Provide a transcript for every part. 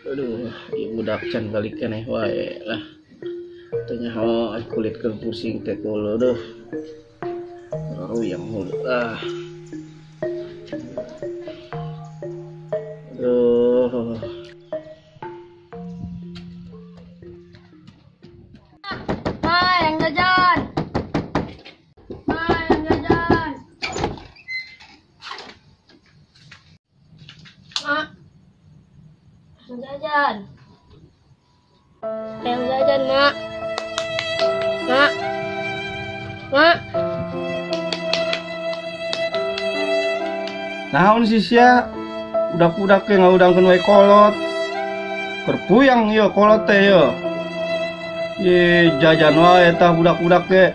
Aduh, ieu budak can balik keneh wae lah. Teu nyaho kulit keur pusing teh kulo duh. Yang hulu ah. Aduh. Ma, yang jajan. Ma, yang jajan. Ma, yang jajan. Yang jajan, Ma. Ma. Ma. Naon sih sia? Budak-budak ge ngaudangkeun wae kolot. Keur puyang ieu kolot teh ieu. Ye jajan wae tah budak-budak ge.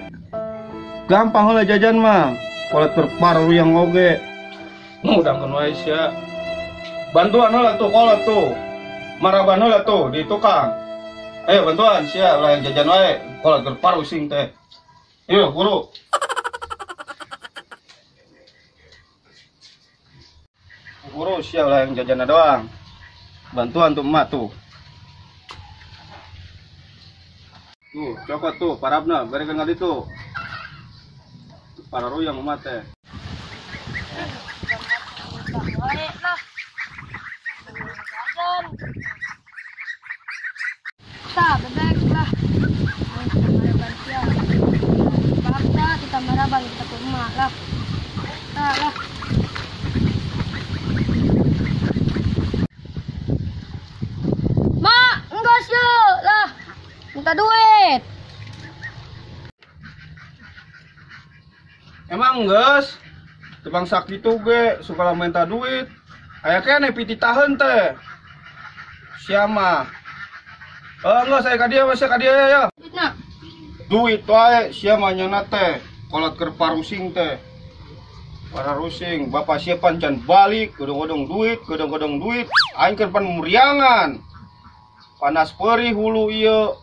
Gampang heula jajan mah. Kolot keur paruyang oge. Ngaudangkeun wae sia. Bantuan heula tuh kolot tuh. Maraban heula tuh di tukang. Ayo bantuan sia ulah jajan wae. Kolot keur parusing teh. Ayo buru. Urus ya lah yang jajan doang. Bantuan tuh emak tuh. Tuh, cokot tuh, parabna, berekeun ka ditu. Para ruyang emak teh. Tah, bebek lah. Kita kita maraban kita ke emak lah. Tah lah. Lah, minta duit. Emang geus? Tebang sakitu ge suka lah minta duit. Aya keneh pititaheun teh. Sia mah. Enggak saya ka dieu, saya ka dieu ya. Duitna. Duit wae sia mah nyana teh. Kolot keur parusing teh. Pararusing, bapak sia pan can balik, gedong-gedong duit, gedong-gedong duit. Aing keur pan muriangan. Panas perih hulu ieu.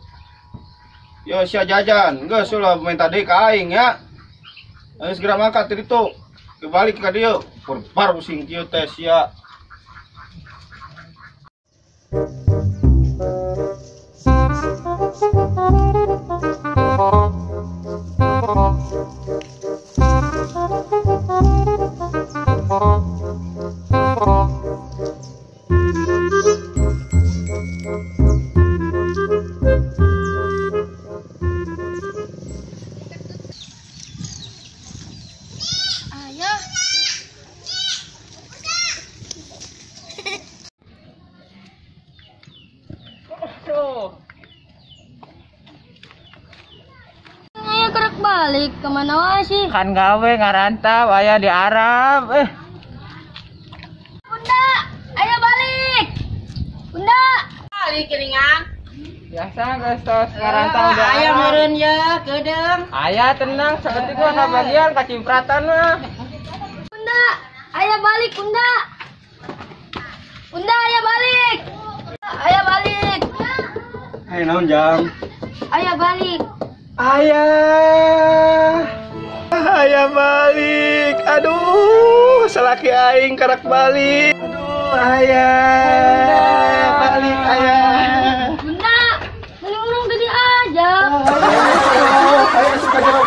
Yo sia jajan, geus ulah minta deui ka aing ya. Ayo segera mangkat ti ditu. Balik ka dieu. Par pusing kieu teh sia. Balik kemana wae sih? Kan gawe ngarantau aya di Arab. Bunda, ayo balik. Bunda, balik keringan. Biasa geus tos ngarantau di Arab. Aya meureun ye kedeung. Aya tenang saeutik mah kabagian kacimpratan mah. Bunda, ayo balik Bunda. Bunda, ayo balik. Ayo balik. Ayo naon jang? Ayo balik. Ayah, ayah balik. Aduh, salaki aing karak balik. Aduh, ayah, balik ayah. Bunda, mending urang tadi aja. Ayo suka jawab.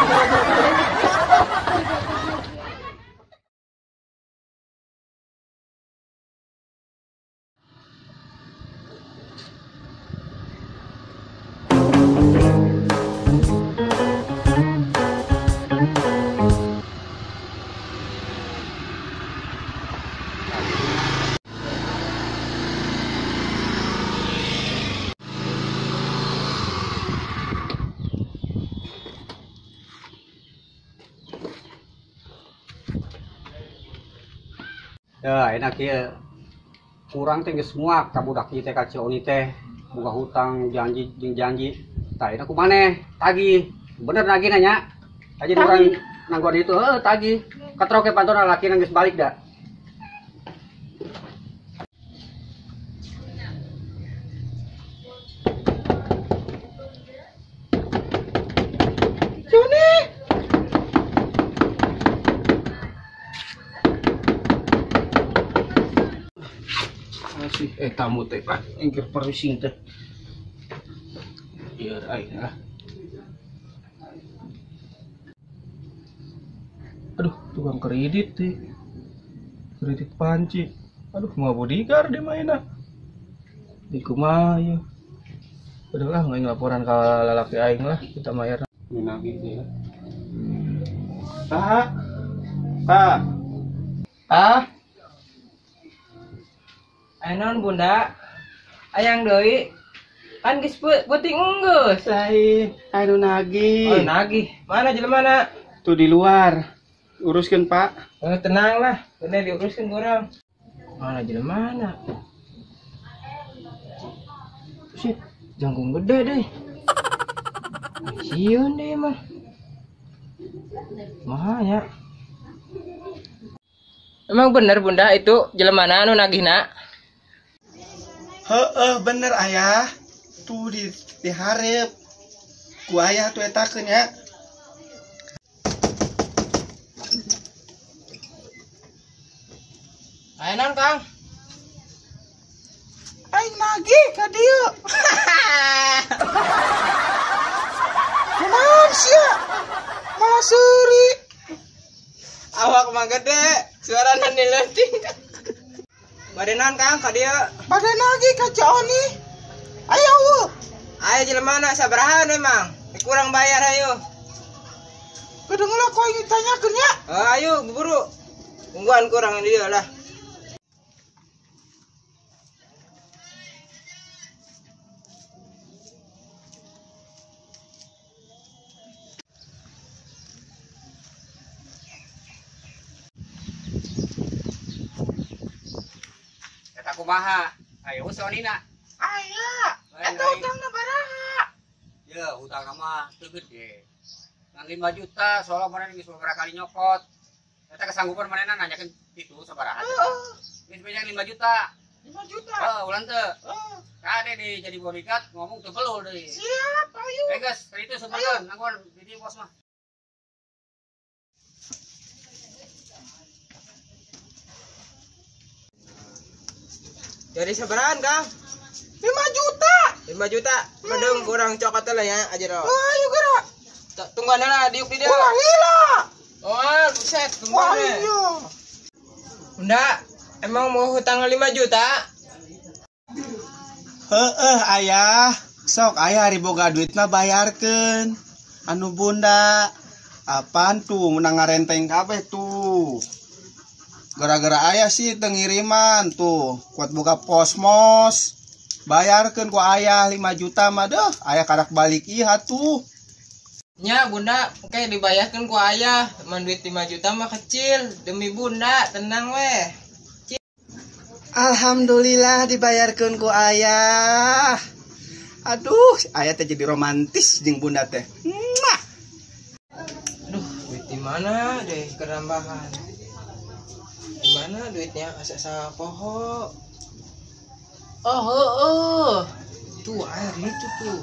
Ya enak ya kurang teh geus muak ka budak ieu teh ka Cioni teh boga hutang janji jeung janji tah enak ku maneh tagih bener nagih nanya tadi urang nangguan itu heuh tagih katroke pantona lalakina geus balik da. Cioni. Sih tamu teh ah ingkir perusing teh. Ieu aing lah. Aduh, tukang kredit teh. Kredit panci. Aduh, mau bodyguard di mainna. Di kumaha ieu. Udah lah, nggak laporan ke lalaki aing lah, kita bayar. Nagih teh. Ah. Ah. Ah. Aya naon Bunda? Ayang deui. Kan geus peuting enggeus. Lain, anu nagih. Oh, nagih. Mana jelemana? Tuh di luar. Uruskeun, Pak. Oh, tenang lah, bener diuruskeun kurang. Mana jelemana? Buset, jangkung gede deh. Sieun deh mah. Mahanya. Emang bener Bunda itu jelemana anu nagihna? Heeh, bener ayah. Tuh di dihareup. Ku ayah tuh etakeun nya. Aya naon, Kang? Aing nagih ka dieu. Kunaon sia? Malah seuri. Awak mah gede, suarana leutik. Bade naon, Kang, ka dieu? Bade nagih ka Ceu Oni. Ayo eueuh. Ayo jelemana sabaraha emang? Kurang bayar ayo. Kedeung lah ku aing ditanyakeun nya. Oh, ayo buru. Tungguan kurang dia lah. Eta kumaha? Ayo si Onina. Aya. Eta hutangna baraha? Ya, hutangna mah teu gede. Ngan 5 juta, soalnya manehna geus beberapa kali nyokot. Eta kesanggupan manehna nanyakeun kitu sabaraha. Heeh. Geus banyak 5 juta. 5 juta. Heeh, ulang teu. Heeh. Kade nih jadi bodyguard ngomong teu belul deui. Siap, ayo. Eh geus, itu sebenarnya nanggon di pos mah. Jadi sabarahan, Kang? 5 juta. 5 juta. Bedung kurang cokot lah ya aja dong. Oh, ayo gerak. Tungguan lah diuk di dia. Wah, gila. Oh, buset, Wah, tungguan. iya. Bunda, emang mau hutang 5 juta? Heeh, ayah. Sok ayah hari boga duitna bayarkeun. Anu Bunda. Apaan tuh menang ngarenteng kabeh tuh. Gara-gara ayah sih teu ngiriman tuh, kuat boga posmos. Bayarkeun ku ayah 5 juta mah deuh, ayah karak balik ieu atuh. Nya Bunda, oke dibayarkan ku ayah. Cuman duit 5 juta mah kecil, demi Bunda, tenang weh. Alhamdulillah dibayarkeun ku ayah. Aduh, ayah teh jadi romantis jeung Bunda teh. Muah. Aduh, duit di mana deh kerambahan. Di mana duitnya asa sapoho. Oh, oh, oh. Tuh air itu tuh.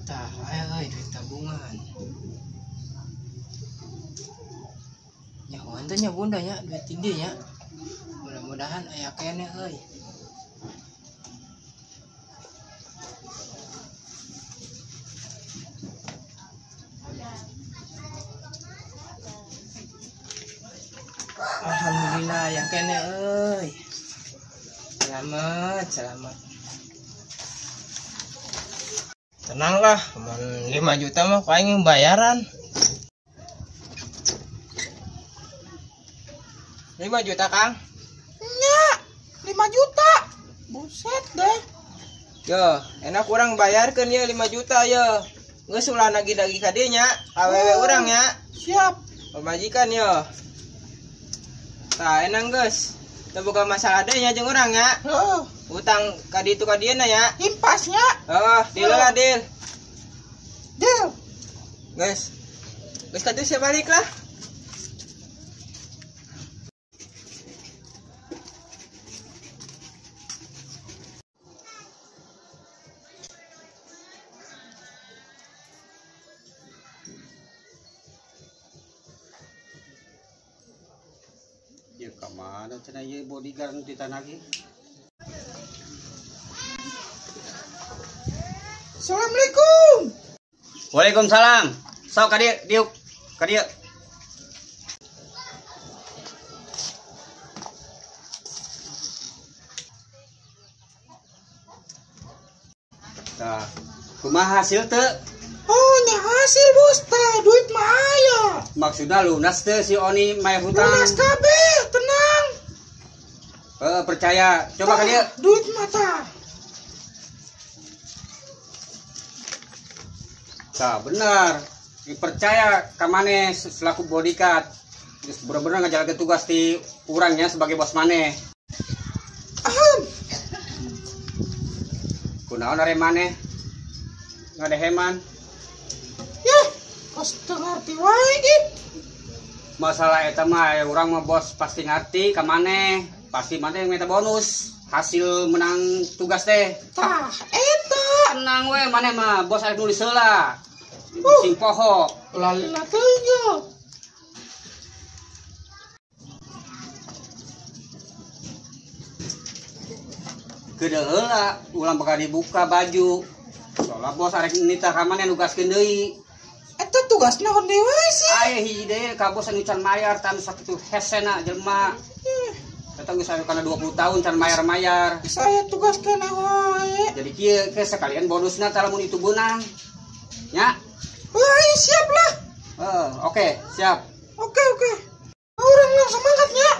Tah, air euy duit tabungan. Nyahoan teh nya Bunda nya duit tinggi nya. Mudah-mudahan aya keneh euy. Alhamdulillah ya keneh euy. Selamat, selamat. Tenanglah, cuman 5 juta mah aing bayaran. 5 juta, Kang. Nya, 5 juta. Buset deh. Yo, enak kurang bayarkeun ye 5 juta ye. Geus ulah nagih-nagih ka dieu nya, awewe urang nya. Siap. Pamajikan yo. Tah, enak geus. Teu boga masalah deui nya jeung urang nya. Heeh. Utang ka ditu ka dieuna nya. Impasnya. Heeh, deal lah deal. Deal. Geus. Geus katuh sia balik lah. Ya Ka mana cenah ieu bodyguard nu ditanagi? Assalamualaikum. Waalaikumsalam. Sok ka dieu, diuk. Ka dieu. Tah, kumaha hasil teu? Oh, nya hasil bos teh, duit mah aya. Maksudna lunas teu si Oni mayar hutang? Lunas kabeh, tenang. Percaya. Coba ka dieu. Duit mah tah. Tah, bener. Dipercaya ka maneh selaku bodyguard. Geus bener-bener ngajalankeun tugas ti urangnya sebagai bos maneh. Ahem. Kunaon are maneh ngadeheman? Yah, kos teu ngarti wae ih. Masalah eta mah urang mah bos pasti ngarti ka maneh. Pasti maneh minta bonus hasil menang tugas teh. Tah, eta. Tenang we maneh mah bos arek nulis heula. Sing poho. Lalila teuing ye. Gede heula ulang bakal dibuka baju. Soalna bos arek nitah ka maneh nugaskeun deui. Eta tugasna naon deui wae sih? Aya hiji deui ka bos anu can mayar tan sakitu hesena jelema. Eta geus aya kana 20 tahun can mayar-mayar. Saya tugas keneh wae. Jadi kieu ke sekalian bonusna tah lamun itu beunang. Nya. Wah, siap lah. Oke, siap. Oke, oke. Urang langsung mangkat nya.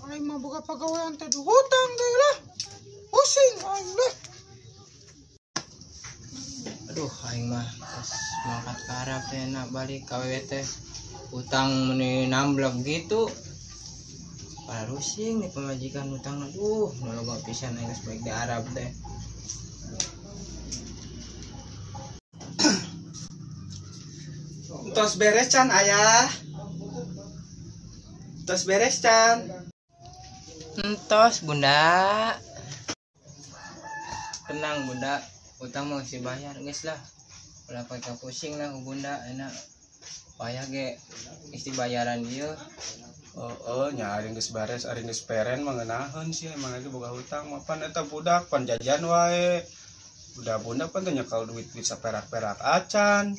Aing mah boga pagawean teh hutang deui lah. Pusing aing lah. Aduh, aing mah pas mangkat ka Arab teh enak balik ka wewe teh. Utang meni namblek gitu. Parusing nih pemajikan utang, aduh, loba pisan aing geus balik di Arab teh. Tos beres can ayah. Tos beres can. Entos bunda. Tenang bunda, utang mah geus dibayar geus lah. Ulah pake pusing lah ku bunda, enak. Payah ge geus dibayaran ieu. Oh, nya ari geus bares, ari geus peren mah ngeunaheun sih emang lagi boga hutang mah pan eta budak pan jajan wae. Udah bunda pan teh nyekel duit-duit saperak-perak acan.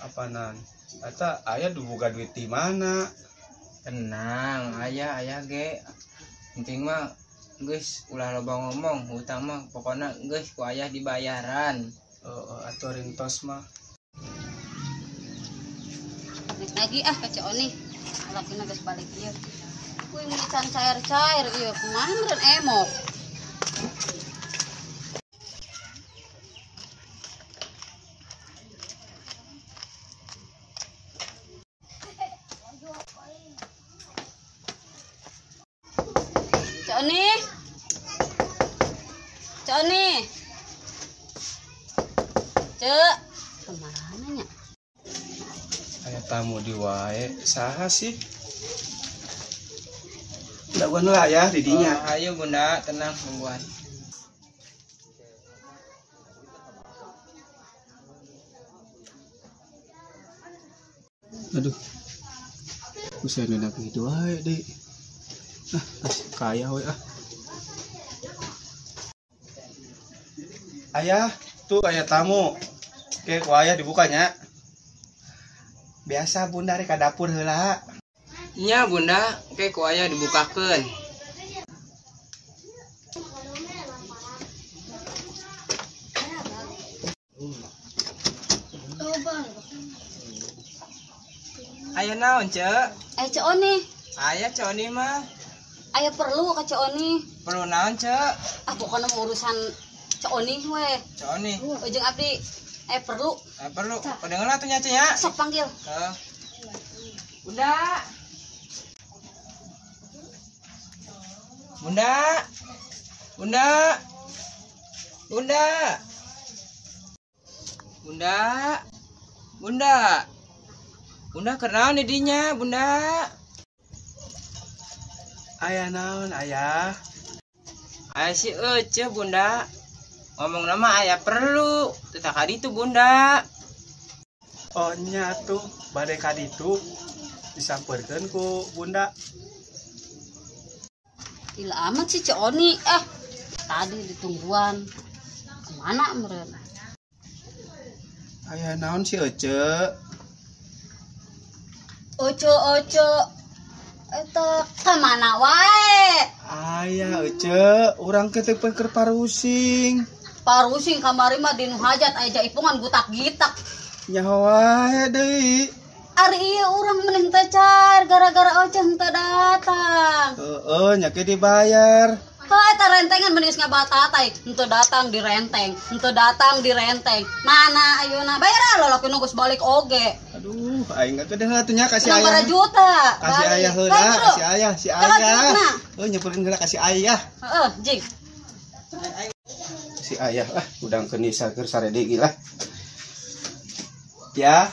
Apanan? Eta aya boga duit di mana? Tenang, ayah ayah ge. Penting mah geus ulah loba ngomong, hutang mah pokona geus ku ayah dibayaran. Oh, atuh rintos mah. Nek lagi ah ka Ceu Oni. Lakina geus balik ieu. Kuy mun can cair-cair ieu kumaha meureun emok. Ceu Oni. Ceu Oni. Ceu, kemana nya? Aya tamu di wae, saha sih? Daguan lah ya di dinya. Oh, ayo bunda, tenang tungguan. Aduh. Usah nenak gitu wae deui. Ah, kaya we ah. Ayah, tuh ayah tamu. Oke, ku ayah dibukanya. Biasa bunda rek ka dapur heula. Nya bunda, oke ku ayah dibukakeun. Aya naon, Ceu? Aya Ceu Oni. Aya Ceu Oni mah. Aya perlu ka Ceu Oni. Perlu naon, Ceu? Ah, pokokna mah urusan Ceu Oni we. Ceu Oni. Ujung abdi perlu. Perlu. Kedengeran atuh nya, Ceu nya. Sok panggil. Heeh. Bunda. Bunda. Bunda. Bunda. Bunda. Bunda. Bunda kenal nih dinya, Bunda. Ayah naon, ayah? Ayah si Ece, Bunda. Ngomong nama aya perlu, teu ka ditu Bunda. Oh nya tuh bade ka ditu disampeurkeun ku Bunda. Gila amat si Ceu Oni tadi ditungguan. Kemana meureun? Aya naon si Ece? Oce oce eta kemana wae? Aya Ece, urang ke teh keur parusing. Parusing kamari mah dinu hajat aya jaipongan gutak-gitak. Nyaho wae deui. Ari ieu urang meneh teu cair gara-gara Oce henteu datang. Heeh, nya ke dibayar. Heuh eta rentengan mending geus ngabatatai, henteu datang direnteng, henteu datang direnteng. Mana ayeuna bayar lalaki nu geus balik oge. Aduh, aing geus heula atuh nya ka si ayah. 6 juta. Ka si ayah heula, ka si ayah, si ayah. Heuh nyamperkeun heula ka si ayah. Heeh, jing. Si ayah lah, udang kenisa keur sarede lah. Ya.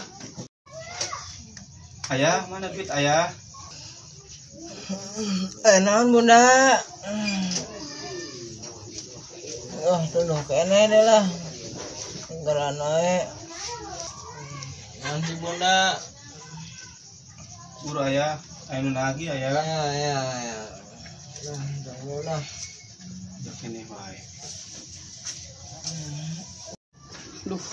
Ayah, mana duit ayah? Naon Bunda? Oh, tunduh kene deh lah. Tinggalan wae. Naon si Bunda? Buru ayah, aya nu nagih ayah. Ya, ya, ya. Lah, tunggu lah. Ya kene wae. Duh,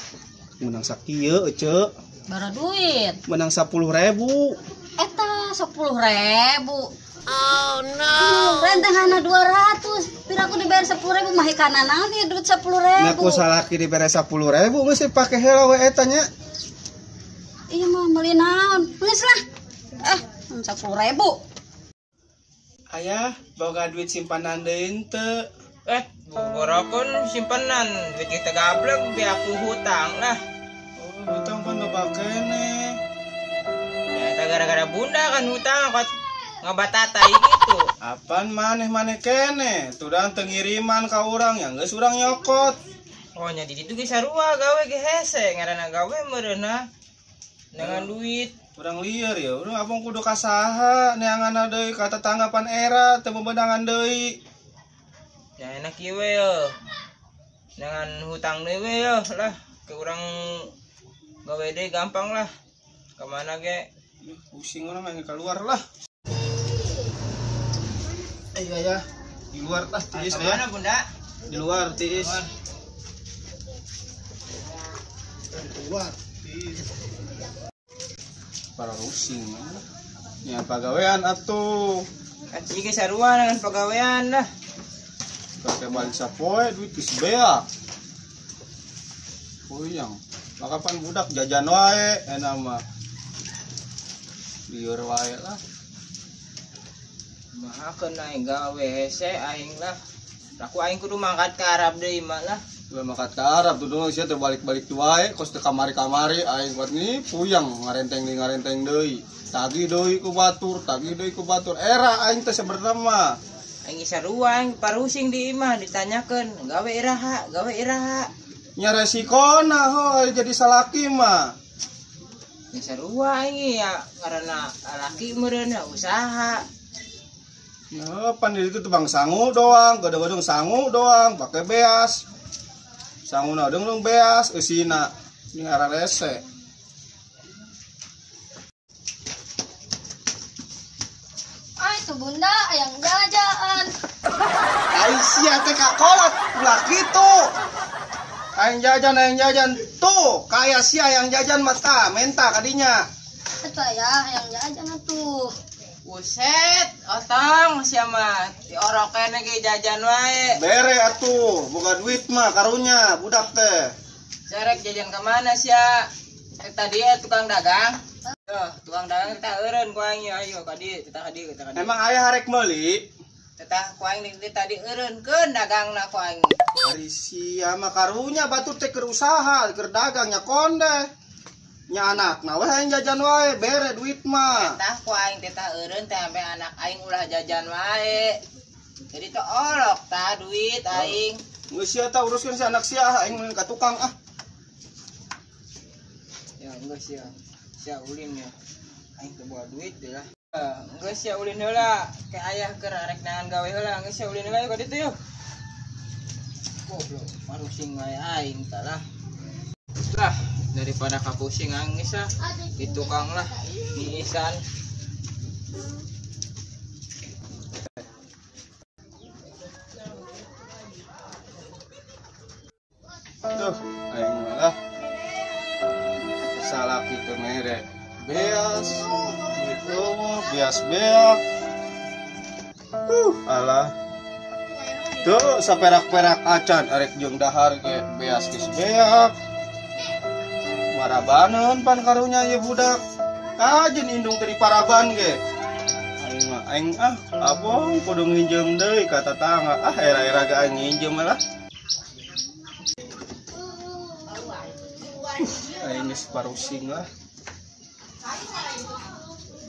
menang sakieu Ece. Bara duit. Menang 10.000. Eta 10.000. Oh no. Rentenganna 200. Pira aku dibayar 10.000 mah hikana naon ieu duit 10.000. Nya ku salaki dibere 10.000 geus dipake heula we eta nya. Iya mah meuli naon? Geus lah. 10.000. Ayah, boga duit simpanan deui henteu. Borokeun simpenan duit kita gablek biar aku hutang lah. Oh, hutang pan loba keneh. Ya eta gara-gara Bunda kan hutang kot ngabatatai gitu. Apaan maneh-maneh keneh? Tudang teu ngiriman ka urang yang geus urang nyokot. Oh nya di ditu ge sarua gawe ge hese ngaranna gawe meureunna dengan duit. Urang lieur ya, urang abong kudu ka saha neanganna deui ka tetangga pan era teu bebenangan deui. Ya enak ieu we yo. Dengan hutang deui we yo lah ke urang gawe deui gampang lah. Kemana ge? Pusing urang mah keluar lah. Ayo ayah, di luar lah tiis ayah. Kemana Bunda? Di luar tiis. Di luar tiis. Para rusing mana? Ya pagawean atuh. Aci ge sarua dengan pagawean lah. Pakai balik sapoe duit geus beak. Puyang. Maka pan budak jajan wae enak mah. Lieur wae lah. Maha kena gawe hese aing lah. Aku aing kudu mangkat ka Arab deui mah lah. Ulah mangkat ka Arab tuh dong sia teh balik-balik wae kos teu kamari-kamari aing buat ni puyang ngarenteng deui. Tagih deui ku batur, tagih deui ku batur. Era aing teh sebenarnya mah. Aing sarua aing parusing di imah ditanyakeun gawe iraha, gawe iraha. Nya resikona ho jadi salaki mah. Nya sarua aing ya karena laki meureun usaha. Ya, pan itu tuh bang sangu doang, gadang-gadang sangu doang, pakai beas. Sangu na deung beas eusina. Ini ararese. Ah itu Bunda yang jajan. Ai sia teh ka kolot ulah kitu. Aing jajan tuh, kaya sia yang jajan mata menta kadinya. Eta ya yang jajan atuh. Buset, otong sia mah diorokene ge jajan wae. Bere atuh, boga duit mah karunya budak teh. Carek jajan ka mana sia? Eta dia tukang dagang. Tuh, tukang dagang kita eureun ku aing ayo ka dieu, kita ka dieu, kita ka dieu. Emang ayah harek meuli? Tetah ku aing di tadi eureunkeun dagangna ku aing. Ari sia mah karunya batur teh keur usaha, keur dagang nya konde. Nya anakna we hayang jajan wae, bere duit mah. Tah ku aing teh tah eureun teh sampe anak aing ulah jajan wae. Jadi teh olok tah duit aing. Geus sia tah uruskeun si anak sia, aing mun ka tukang ah. Ya geus sia. Sia ulin ya. Aing teu bawa duit deh lah. Geus sia ulin heula, ke ayah keur arek neangan gawe heula, geus sia ulin heula ka ditu yeuh. Goblok, marusing wae aing tah lah. Lah, daripada kapusing angis ah. Di tukang lah, niisan. Tuh, aing malah salah kitu mere. Beas, gitu, beas beak. Alah. Tuh, saperak-perak acan arek jeung dahar ge beas geus beak. Marabaneun pan karunya ieu budak. Kajeun indung teh diparaban ge. Aing mah aing ah abong kudu nginjem deui ka tatangga. Ah era-era ge aing nginjem lah. Aing geus parusing lah.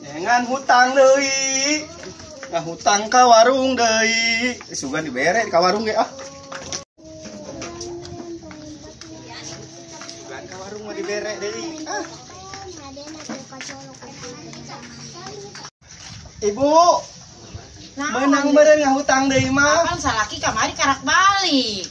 Ngan hutang deui. Nah hutang ka warung deui. Sugan dibere ka warung ge ah. Sugan ka warung mah dibere deui. Ah. Ibu. Meunang beureun ngahutang deui mah. Kan salaki kamari karak balik.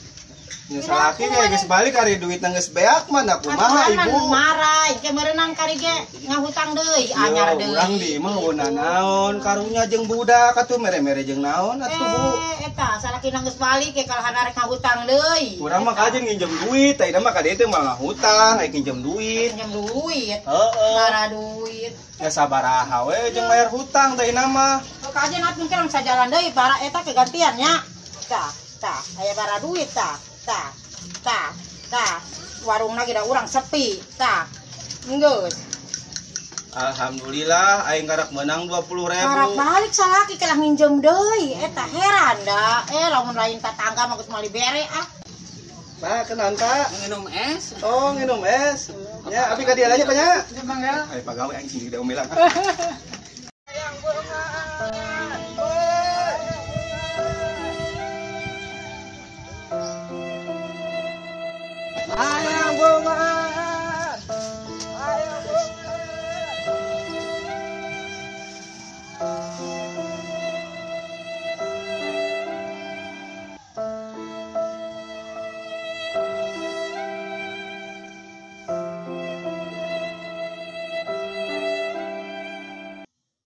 Nya salaki ge geus balik ari duitna geus beak mah da kumaha ibu. Marah, ke merenang kari ge ngahutang deui, anyar deui. Urang di imah eueuh naon karunya jeung budak atuh mere-mere jeung naon atuh Bu. Eta salaki geus balik ke kalahan arek ngahutang deui. Urang mah kajeun nginjem duit, tah mah ka dieu teh mah ngahutang, aya nginjem duit. Nginjem duit. Heeh. Marah duit. Ya sabaraha we jeung bayar hutang tah mah. Kajeun atuh mungkin sajalan deui bara eta kegantian nya. Tah, tah, aya bara duit tah. Tah, tah, tah, warungna ge da urang sepi, tah, enggeus. Alhamdulillah, aing karak menang 20.000. Karak balik salaki kalah nginjem deui, eta heran da. Lamun lain tatangga mah geus moal dibere ah. Pak, kenan Pak. Nginum es. Oh, nginum es. Ya, abi ka dieu aja Pak nya. Mangga. Ayo pagawe aing sing diomelan. Yang beunghar.